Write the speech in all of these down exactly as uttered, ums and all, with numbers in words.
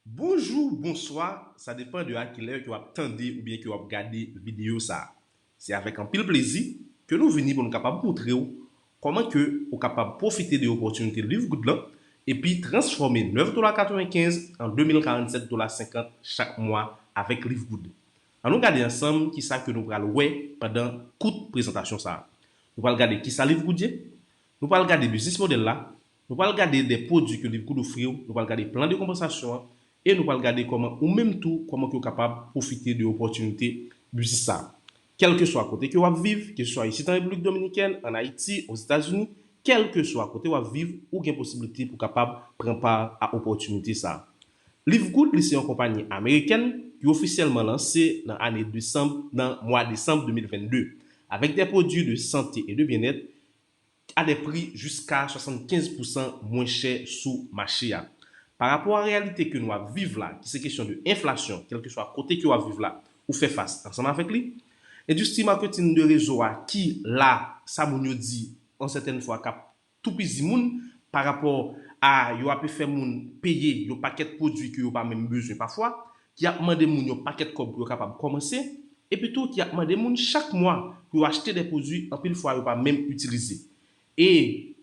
Bonjou, bonswa, sa depann de a kilè ke w ap tande oubyen ke w ap gade videyo sa a. Se avèk anpil plezi ke nou vini pou nou kapab montre w kòman ke ou kapab pwofite de opòtinite Live Good lan epi transfòme nèf dola katrevenkenz an de mil karannsèt dola senkant chak mwa avèk Live Good. Ann nou gade ansanm kisa ke nou pral wè pandan kout prezantasyon sa a. Nou pral gade kisa Live Good ye, nou pral gade business model la, nou pral gade de pwodui ke Live Good ofri w, nou pral gade plan de konpansasyon an, e nou pral gade kòman ou menm tou, kòman ke w kapab pwofite de opòtinite biznis sa a. Kèlkeswa kote ke w ap viv, keseswa isit an Repiblik Dominikèn, an Ayiti, Ozetazini, kèlkeswa kote w ap viv, ou gen posiblite pou kapab pran pa a opòtinite sa a. Live Good, li se yon konpayi amerikèn ki ofisyèlman lanse nan ane desanm, nan mwa desanm de mil vennde, avèk de pwodui de sante e de byennèt a de pri jiska swasannkenz pousan mwen chè sou mache a. Pa rapò a reyalite ke nou ap viv la, ki se kesyon de enflasyon, kèlkeswa kote ke w ap viv la, ou fè fas ansanm avèk li. Endistri maketing de rezo a ki la, sa moun yo di, yon sètèn fwa k ap toupizi moun pa rapò a yo ape fè moun peye yon pakèt pwodui ke yo pa menm bezwen pafwa, ki ap mande moun yon pakèt kòb pou yo kapab kòmanse, epi tou ki ap mande moun chak mwa pou yo achte de pwodui anpil fwa yo pa menm itilize. E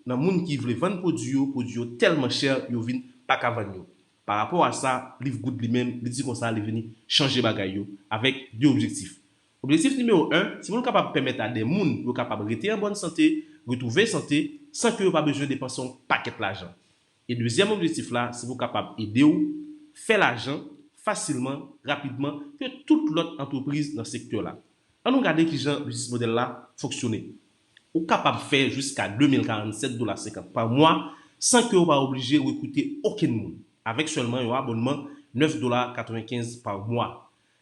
nan moun ki vle vann pwodui yo, pwodui yo tèlman chè, yo vin pa ka vann yo. Pa rapò a sa, Live Good li menm, li di konsa, li vini chanje bagay yo avèk de objektif. Objektif nimewo en, se pou l kapab pèmèt a de moun pou yo kapab rete an bòn sante, retwouve sante, san ke yo pa bezwen depanse yon pakèt lajan. E dezyèm objektif la, se pou kapab ede w fè lajan fasilman, rapidman, ke tout lòt antrepriz nan sektè la. Ann nou gade kijan biznis modèl la fonksyone. Ou kapab fè jiska de mil karannsèt dola senkant pa mwa san ke w pa oblije rekrite okenn moun, avèk sèlman yon abònman nèf dola katrevenkenz pa mwa.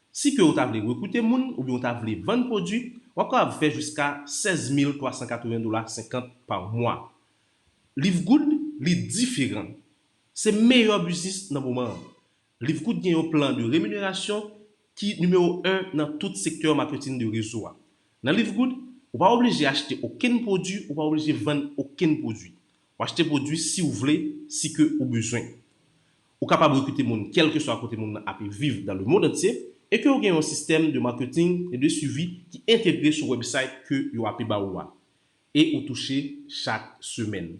Si ke w ta vle rekrite moun oubyen w ta vle vann pwodui, w ap kapab fè jiska sèz mil twa san katreven dola senkant pa mwa. Live Good, li diferan. Se meyè biznis nan moman an. Live Good gen yon plan de reminerasyon ki nimewo en nan tout sektè maketing de rezo a. Nan Live Good, ou pa oblije achte okenn pwodui, ou pa oblije vann okenn pwodui. Ou achte pwodui si w vle, si ke ou bezwen. Ou kapab rekrite moun kèlkeswa kote moun nan ape viv dans le monde entier, e ke w gen yon sistèm de maketing e de swivi ki entegre sou website ke yo ape ba ou a. E ou touche chak semèn.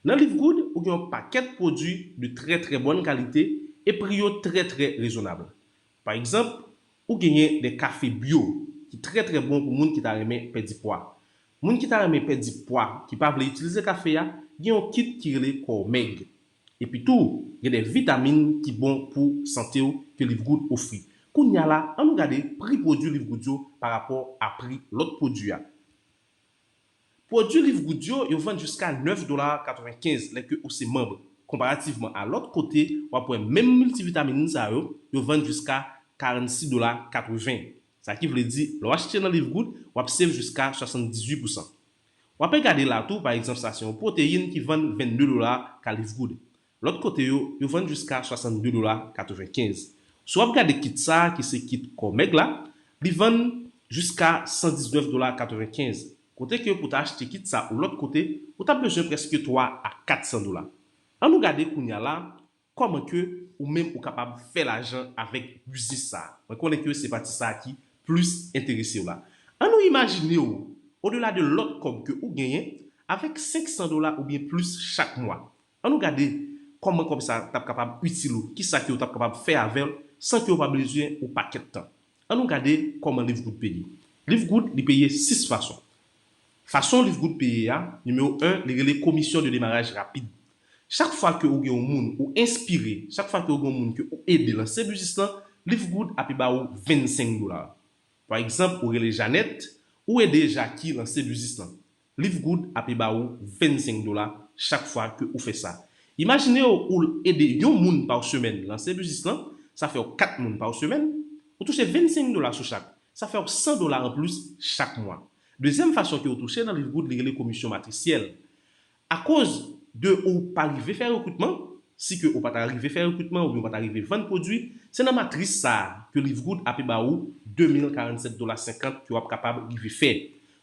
Nan Live Good, ou gen yon pakèt pwodui de trè trè bòn kalite e pri yo trè trè rezonab. Pa egzanp, ou genyen de kafe bio ki trè trè bon pou moun ki ta renmen pèdi pwa. Moun ki ta renmen pèdi pwa, ki pa vle itilize kafe a, gen yon kit ki rele Kò Mèg. Epi tou, gen de vitamin ki bon pou sante w ke Live Good ofri. Kounye a la, ann nou gade pri pwodui Live Good yo pa rapò a pri lòt pwodui a. Pwodui Live Good yo, yo vann jiska nèf dola katrevenkenz lè ke ou se manm. Konparativman a lòt kote, w ap wè menm miltivitamin sa yo, yo vann jiska karannsis dola katreven. Sa ki vle di, lè w achte nan Live Good, w ap save jiska swasanndizuit pousan. W ape gade la tou, pa egzanp, sa se yon pwoteyin ki vann vennde dola ka Live Good. Lòt kote yo, yo vann jiska swasannde dola katrevenkenz. Si w ap gade kit sa a, ki se kit Kò Mèg la, li vann jiska san diznèf dola katrevenkenz. Kote ke pou ta achte kit sa ou lòt kote, ou t ap bezwen prèske twa a kat san dola. Ann nou gade kounye a la, kòman ke ou menm ou kapab fè lajan avèk biznis sa a. Mwen konnen ke se pati sa a ki plis enterese w la. Ann nou imajine w, odela de lòt kòb ke ou genyen, avèk senk san dola oubyen plis chak mwa. Ann nou gade kòman kòb sa t ap kapab itil ou, kisa ke w t ap kapab fè avè l san ke w pa bezwen yon pakèt tan. Ann nou gade kòman Live Good peye. Live Good, li peye sis fason. Fason Live Good peye a, nimewo en, li rele komisyon de demaraj rapid. Chak fwa ke ou gen yon moun ou enspire, chak fwa ke ou gen yon moun ke ou ede lanse biznis lan, Live Good ape ba ou vennsenk dola. Pa egzanp, ou rele Janèt, ou ede Jaki lanse biznis lan. Live Good ape ba ou vennsenk dola chak fwa ke ou fè sa. Imajine w, ou ede yon moun pa semèn lanse biznis lan, sa fè w kat moun pa semèn, ou touche vennsenk dola sou chak. Sa fè w san dola anplis chak mwa. Dezyèm fason ke w touche nan Live Good, li rele komisyon matrisyèl. Akoz de ou pa rive fè rekritman, si ke ou pa ta rive fè rekritman oubyen ou pa ta rive vann pwodui, se nan matris sa a ke Live Good ape ba ou de mil karannsèt dola senkant ke w ap kapab rive fè.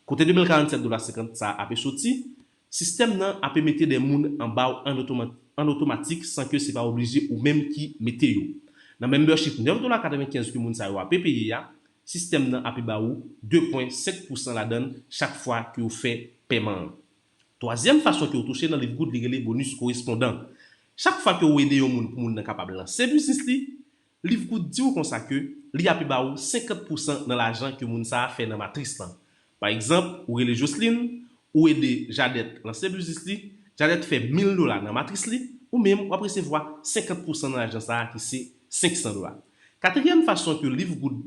Kote de mil karannsèt dola senkant sa a ape soti, sistèm nan ape mete de moun anba w an otoma-, an otomatik san ke se pa oblije ou menm ki mete yo. Nan membership nèf dola katrevenkenz ke moun sa yo ape peye a, sistèm nan ape ba ou de pwen senk pousan ladan l chak fwa ke w fè pèman an. Twazyèm fason ke w touche nan Livegood, li rele bonis korespondan. Chak fwa ke w ede yon moun pou moun nan kapab lanse biznis li, Livegood di w konsa ke li ape ba ou senkant pousan nan lajan ke moun sa a fè nan matris lan. Pa egzanp, ou rele Jocelyn, ou ede Jadèt lanse biznis li, Jadèt fè mil dola nan matris li, ou menm w ap resevwa senkant pousan nan lajan sa a ki se senk san dola. Katriyèm fason ke Livegood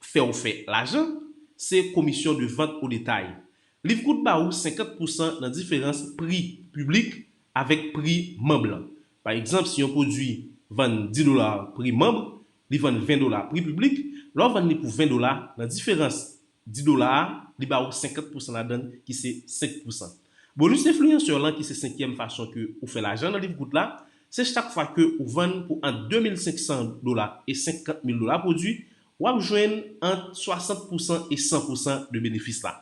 fè w fè lajan, se komisyon de vant o detay. Livegood ba ou senkant pousan nan diferans pri piblik avèk pri manm lan. Pa egzanp, si yon pwodui vann dis dola pri manm, li vann ven dola pri piblik, lè w vann li pou ven dola, nan diferans dis dola a, li ba ou senkant pousan ladan l, ki se senk pousan. Bonis enfliyansè lan, ki se senkyèm fason ke ou fè lajan nan Livegood la, se chak fwa ke ou vann pou ant de mil senk san dola e senkant mil dola pwodui, w ap jwenn ant swasant pousan e san pousan de benefis la.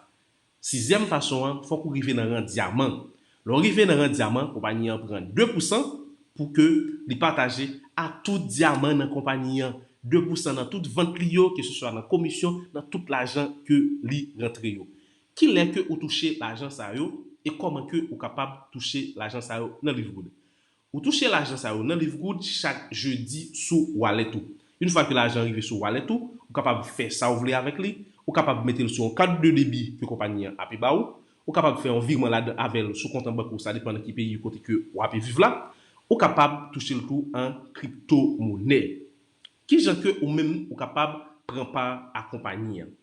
Sizyèm fason an, fòk ou rive nan ran dyaman. Lè w rive nan ran dyaman, konpayi an pran de pousan pou ke li pataje a tout dyaman nan konpayi an. De pousan nan tout vant li yo, keseswa nan komisyon, nan tout lajan ke li rantre yo. Kilè ke ou touche lajan sa yo e kòman ke ou kapab touche lajan sa yo nan Livegood? Ou touche lajan sa yo nan Livegood chak jedi sou wallet ou. Yon fwa ke lajan rive sou wallet ou, ou kapab fè sa w vle avèk li, ou kapab mete l sou yon kat de debi ke konpayi an ape ba ou, ou kapab fè yon virman ladan avè l sou kont an bank ou, sa depann nan ki peyi kote ke w ape viv la, ou kapab touche l tou an kripto monè. Kijan ke ou menm ou kapab pran pa a konpayi an?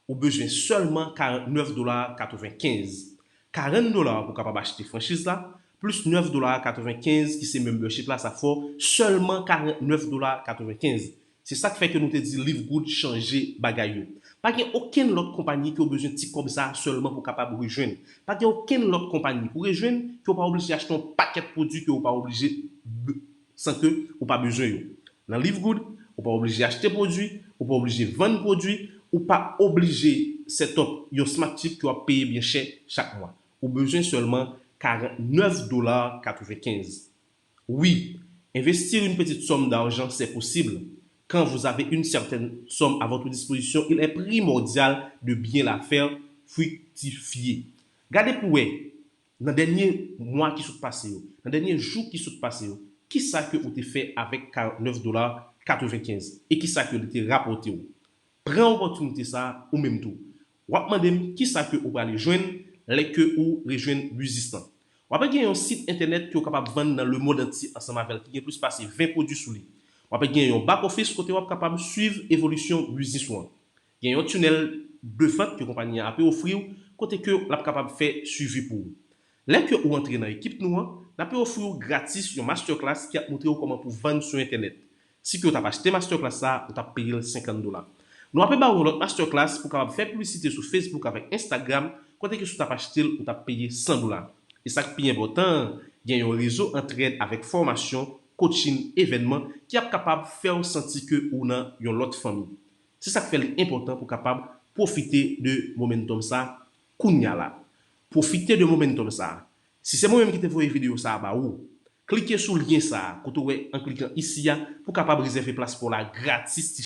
Ou bezwen sèlman karant nèf dola katrevenkenz. Karant dola pou w kapab achte franchiz la, plis nèf dola katrevenkenz ki se membership la, sa fè w sèlman karant nèf dola katrevenkenz. Se sa k fè ke nou te di Livegood chanje bagay yo. Pa gen okenn lòt konpayi ke w bezwen ti kòb sa a sèlman pou w kapab rejwenn. Pa gen okenn lòt konpayi pou w rejwenn ke w pa oblije achte yon pakèt pwodui ke w pa oblije b-, san ke ou pa bezwen yo. Nan Livegood, ou pa oblije achte pwodui, ou pa oblije vann pwodui, ou pa oblije set up yon smart chip ke w ap peye byen chè chak mwa. Ou bezwen sèlman karant nèf dola katrevenkenz. Oui, investir une petite somme d'argent, c'est possible. Quand vous avez une certaine somme à votre disposition, il est primordial de bien la faire fructifier. Gade pou wè, nan dènye mwa ki sot pase yo, nan dènye jou ki sot pase yo, kisa ke ou te fè avèk karant nèf dola katrevenkenz e kisa ke li te rapòte w? Pran opòtinite sa a ou menm tou. W ap mande m kisa ke ou prale jwenn lè ke ou rejwenn biznis lan. W ape gen yon sit entènèt ke w kapab vann nan lemond antye ansanm avè l ki gen plis pase ven pwodui sou li. W ape gen yon back office kote w ap kapab swiv evolisyon biznis ou an. Gen yon tunnel de vente ke konpayi an ape ofri w kote ke l ap kapab fè swivi pou ou. Lè ke ou antre nan ekip nou an, n ape ofri w gratis yon masterclass ki ap montre w kòman pou vann sou entènèt. Si ke w t ap achte masterclass sa a, ou t ap peye l senkant dola. Nou ape ba w yon lòt masterclass pou w kapab fè piblisite sou Facebook avèk Instagram, kote ke si w t ap achte l, ou t ap peye san dola. E sa k pi enpòtan an, gen yon rezo antrèd avèk fòmasyon, coaching, evènman ki ap kapab fè w santi ke ou nan yon lòt fanmi. Se sa k fè li enpòtan pou w kapab pwofite de momentum sa a kounye a la. Pwofite de momentum sa a. Si se mwen menm ki te voye videyo sa a ba ou, klike sou lyen sa a kote w wè an klikan isi a pou w kapab rezève plas pa w la gratis.